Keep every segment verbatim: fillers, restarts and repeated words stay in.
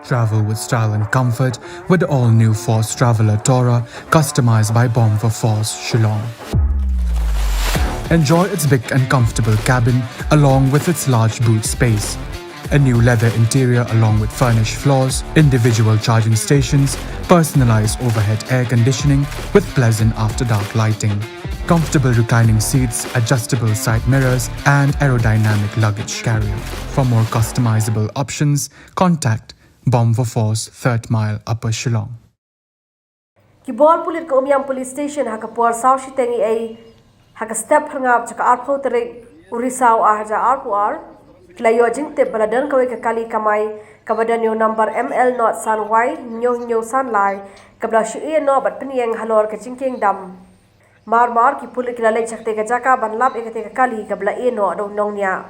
Travel with style and comfort with the all-new Force Traveler Tourer, customized by Bomb for Force, Shillong. Enjoy its big and comfortable cabin along with its large boot space. A new leather interior along with furnished floors, individual charging stations, personalized overhead air conditioning with pleasant after dark lighting. Comfortable reclining seats, adjustable side mirrors, and aerodynamic luggage carrier. For more customizable options, contact Bomb for Force, Third Mile, Upper Shillong. Ki bor pulit ka Umiam Police Station ha ka por saw shiteng i ei ha ka step pharngap jong ka arphew tarik u Risaw ar hajar arphew ar ki la ïoh jingtip ba la don kawei ka kali kamai kaba don ïa u number M L not san wai hynñiew hynñiew san lai kaba la shu ïeh noh bad pynïeng halor ka jingkieng dam. Mar mar ki pulit ki la leit sha katei ka jaka ban lap ïa katei ka kali kaba la ïeh noh da u nongñiah.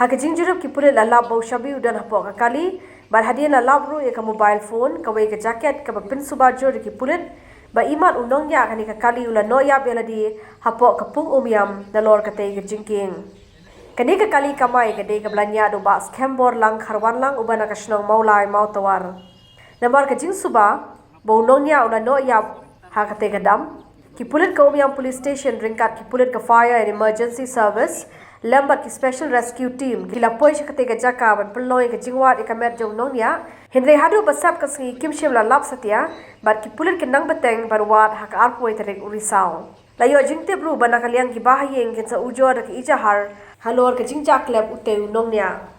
Ha ka jingjurip ki pulit la lap ba u shabi u don hapoh ka kali bad hadien la lap ruh ïa ka mobile phone, kawei ka jaket kaba pynsuba jur ïa ki pulit ba imat u nongñiah kane ka kali u la noh ïap ïa lade hapoh ka pung Umiam nalor katei ka jingkieng. Kane ka kali kamai ka dei kaba la ñiah da u Bah Skhem Borlang Kharwanlang uba na ka shnong Mawlai Mawtawar. Namar ka jingsuba ba u nongñiah u la noh ïap ha katei ka dam, ki pulit ka Umiam Police Station ryngkat ki pulit ka Fire and Emergency Service lem bad ki Special Rescue Team ki la poi sha katei ka jaka ban pynlong ïa ka jingwad ïa ka met jong u nongñiah. Hynrei haduh ba sep ka sngi kim shym la lap satia bad ki pulit ki nang bteng ban wad ha ka arphew tarik u Risaw. La ïoh jingtip ruh ba na ka liang ki bahaïing kin sa ujor da ka ijahar halor ka jingjaklep utei u nongñiah.